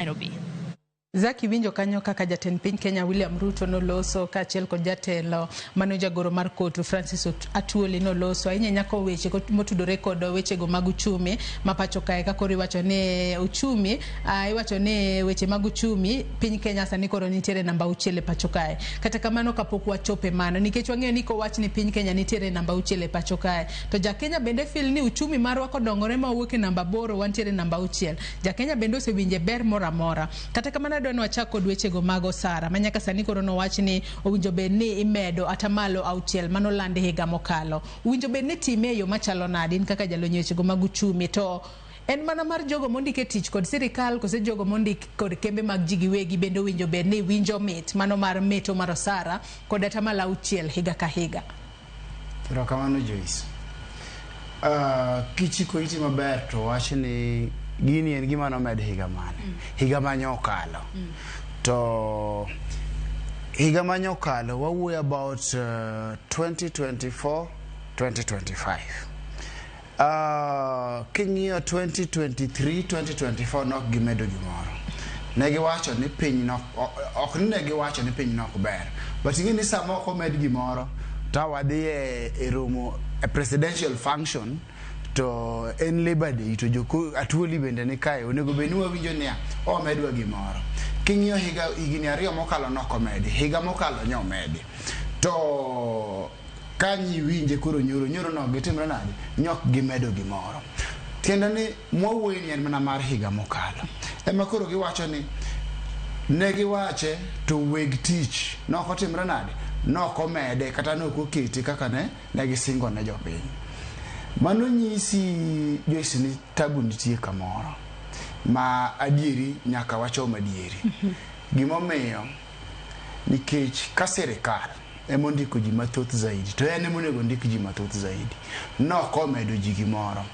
Nairobi. Zaki winjo kanyo kaka jatend piny Kenya William Ruto noloso kaachiel kod jatelo mano jagoro mar kotu Francis Atwoli noloso ahinya nyaka weche motudore kod wechego mag uchumi ma pacho kae ka koro iwacho ni uchumi iwacho ni weche mag uchumi piny Kenya sani koro nitiere namba auchiel e pacho kae. Kata kamano kapok wachope mano nikech wang'eyo ni kowach ni piny Kenya nitiere namba auchiel e pacho kae to ja Kenya bende feel ni uchumi marwa kodongore ma wawuok e namba aboro wantiere namba auchiel. Ja Kenya bende osewinje ber moro amora. Kata kamano adwa ni wachak kod wechego mag osara ma nyaka sani koro nowach ni owinjo bed ni imedo atamalo auchiel manolandi higa mokalo. Owinjo bed ni time e yo machalo nade in kaka jalony e wechego mag uchumi to en mana mar jogo mondik e tich kod sirikal kose jogo mondik kod kembe mag ji giwegi bende owinjo bed ni winjo mit mano mar meto mar osara kod atamalo auchiel higa ka higa. Erokamano Joyce. Kichiko iti maber to wach ni gini en gima nomed higa mane? Higa mane okalo. To higa mane okalo wawuoyo about 2024 2025. King'iyo 2023 2024 nok gimedo gimoro. Ne giwacho ni piny nok ok ni ne giwacho ni piny nok ber. But ing'e ni sama ok omed gimoro to wadhi e romo e presidential function to en Labor Day to joko Atwoli bende ni kae onego bed ni wawinjo niya omedwa gimoro. King'iyo higa higni ariyo mokalo nok omedi, higa mokalo nyomedi. To kanyi winje koro nyoro nyoro no gitimre nade nyok gimedo gimoro. Tiende ni mwawuoyo ni en mana mar higa mokalo. Ema koro giwacho ni ne giwache to weg tich nok otimre nade nok omede kata nok okete kaka ne gisingo ne jopiny. Mano nyisi Joyce ni tabu nitie kamoro ma adieri nyaka wachom adieri. Gimomiyo nikech ka sirikal ema ondiko ji mathoth zaidi to en ema onego ondik ji mathoth zaidi nok omedo ji gimoro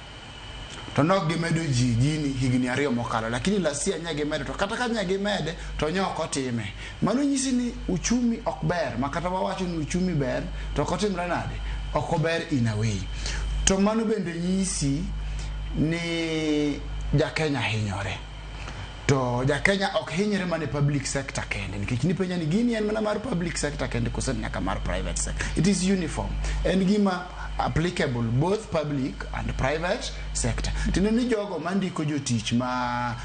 to nok gimedo ji gini higni ariyo mokalo lakini last year nye gimedo to kata ka nye gimede to nye ok otime mano nyisi ni uchumi ok ber ma kata wawacho ni uchumi ber to ok otimre nade ok ober in a way to mano bende nyisi ni jakenya hinyore to jakenya ok hinyre mana e public sector kende nikech nipenja ni gini en mana mar public sector kende koso nyaka mar private sector it is uniform en gima applicable both public and private sector tiende ni jogo mandiko jotich ma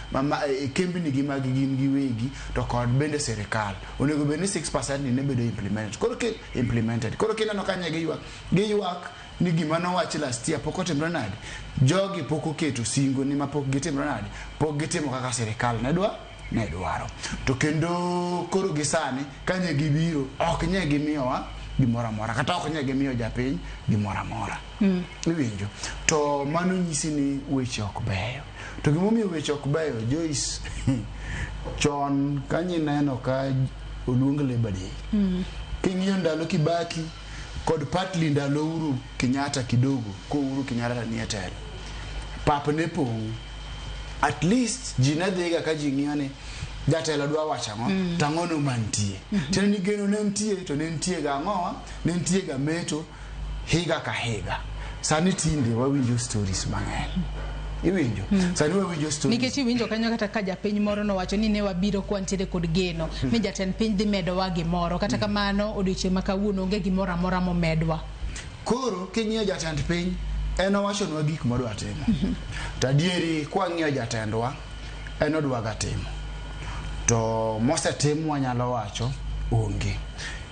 e kembni gi mag gin giwegi to kod bende sirikal onego bed ni 6% ni ne bedo implemented koro ki implemented koro kineno ka nye giywak giywak ni gima nowachi last year pok otimre nade jogi pok oketo singo ni ma pok gitimre nade pok gitimo kaka sirikal ne dwaro to kendo koro gi sani ka nye gibiro ok nye gimiyowa gimoro amora kata ok nye gimiyo japiny gimoro amora iwinjo to mano nyisi ni weche ok beyo to gimomiyo weche ok beyo Joyce chon ka nyineno ka oluong Labor Day king'iyo ndalo Kibaki kod partly ndalo Uhuru Kenyatta kidogo ko Uhuru Kenyatta nie telo pap ne pong' at least ji ne dhiga ka ji ng'iyo ni jatelo dwa wacho ang'o to ang'ono mantie tiende ni geno ne nitie to ne nitie ga ang'owa ne nitie ga meto higa ka higa sani tinde wawinjo stories mang'eny iwinjo sani wawinjo stories Nikech iwinjo kanyo kata ka japiny moro nowacho ni ne wabiro kwantiere kod geno ni jatend piny dhi medowa gimoro kata kamano odiochieng' ma kawuono onge gimoro amora momedwa. Koro king'iyo jatend piny en owachonwa gik modwa timo to adieri kwang'iyo jatendwa en odwaga timo to mosetim wanyalo wacho onge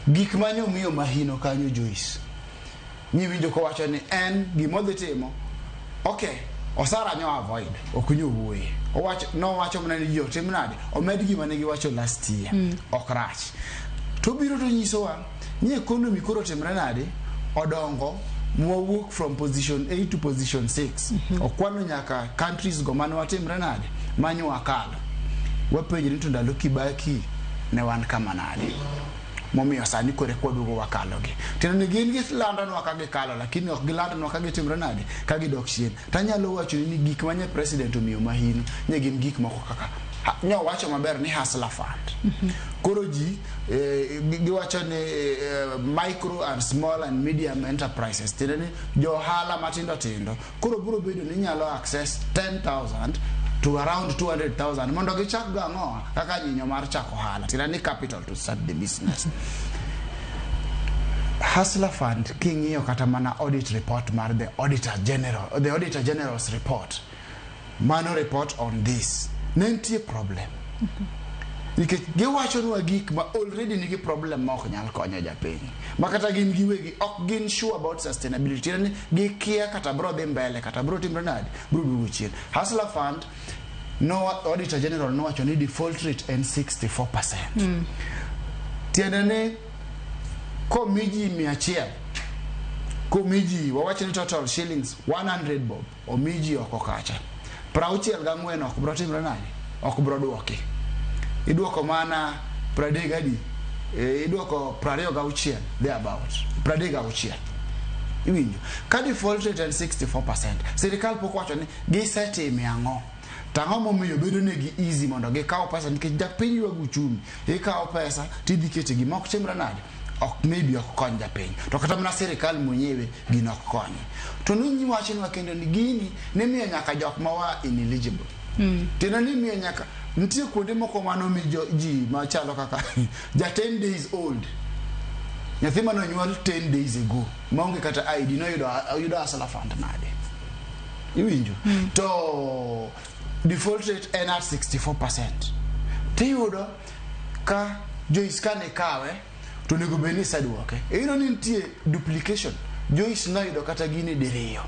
gik mane omiyo mahino kanyo Joyce nyiwinjo kowacho ni en gimodhi timo okay osara nyo avoid ok nyo wuoye owacho nowacho mana ni ji otim nade omed gima ne giwacho last year ok rach to biro to nyisowa ni economy koro timre nade odongo mwawuok from position 8 to position 6 okwano nyaka countries go mane watimre nade manyo wakalo wapenjre ni to ndalo Kibaki ne wan kama nade momiyo sani kore kwaduogo wakalo gi tiende ni gin gilandonwa ka gikalo lakini ok gilandonwa ka gitimre nade ka gidok chien tanyalo wacho ni gik manye president omiyo mahino nye gin gik moko kaka nyo wacho maber ni hustler fund koro ji giwacho ni micro and small and medium enterprises tiende ni jo ohala matindo tindo koro biro bedo ni nyalo access 10000 to around 200,000 mondo gichak go ang'o kaka nyinyo mar chako ohala, tiende ni capital to start the business. Hustler Fund, king'iyo kata mana audit report mar the auditor general, the auditor general's report, mano report on this, ne nitie problem nikech giwachonwa gik ma already nigi problem ma ok nyal konyo japiny, ma kata gin giwegi ok gin sure about sustainability. Tiende ni gikia kata bro dhi mbele kata bro timre nade, bro duogo chien. Hustler Fund no, auditor general nowacho ni default rate en 64%. Tiende ni komi ji 100, komi ji, wawach ni total shillings 100 bob omi ji oko kacha, 64 ok bro timre nade, ok bro duoki. Iduoko mana 30 adi? Iduoko 26, thereabout 36. Iwinjo ka default rate en 64%, sirikal pok wacho ni gisetime ang'o. To ang'o momiyo bedo negi easy mondo gikaw pesa? Nikech japiny ywago uchumi, ikawo pesa tidhi kete gima ok timre nade, ok maybe ok kony japiny, to kata mana sirikal mwenyewe gino ok konye. To nowachnwa kendo ni gini nimiyo nyaka jok ma wa ineligible. Tiende ni imiyo nyaka, nitie kuonde moko manomi ji machalo kaka ja 10 days old, nyathi manonyuol 10 days ago maonge kata ID, noyudo oyudo Hustler Fund nade? Iwinjo? To default rate en at 64%. Tiyudo ka Joyce kane kawe to onego bed ni iseduoke. Iyudo ni nitie duplication. Joyce noyudo kata gini diriyo,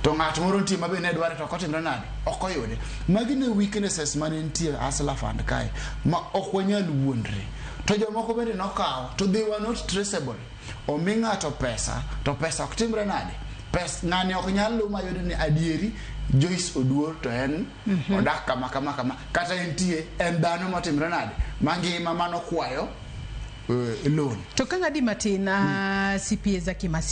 to ng'at moro nitie ma be ne dware to ok otimre nade, ok oyude. Magi ne weaknesses mane nitie Hustler Fund kae ma ok wanyal wuondre. To jomoko bende nokawo to they were not traceable. Omi ng'ato pesa to pesa ok timre nade, pes ng'ani ok nyal lu mayud ni adieri Joyce Oduor to en odak kama kama kama, kata entie en dhano matimre nade mangima manokwayo loan. To ka ng'adi matin, CPA Zaki Masi.